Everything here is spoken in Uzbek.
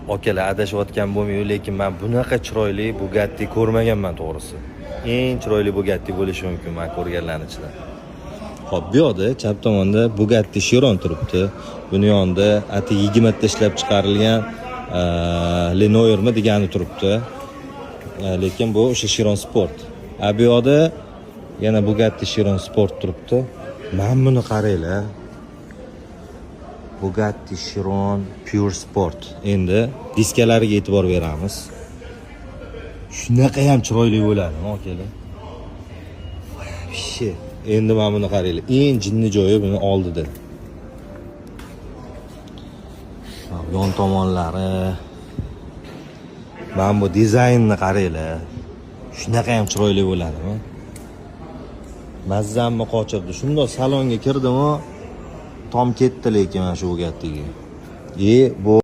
Akalar, adashayotgan bo'lmayman, lekin man bunaqa chiroyli Bugatti ko'rmaganman to'g'risi. Eng chiroyli Bugatti bo'lishi mumkin man ko'rganlarning ichida. Xo'p, bu yoqda chap tomonda Bugatti Chiron turibdi. Buni yonida atigi 20 ta ishlab chiqarilgan Lenoirmi degani turibdi. Lekin bu o'sha Chiron Sport. A bu yoqda yana Bugatti Chiron Sport turibdi. Mana buni qaranglar. Bugatti Chiron Pure Sport. Endi diskalariga e'tibor beramiz. Shunaqa ham chiroyli bo'ladimi, akalar? Вообще. Endi mana buni qaranglar. Eng jinni joyi buni oldida. Yon tomonlari. Mana bu dizaynni qaranglar. Shunaqa ham chiroyli bo'ladimi? Mazzamni qochirdi. Shundoq salonga kirdim-u, tom ketdi lekin mana shu Bugattiga. E, bu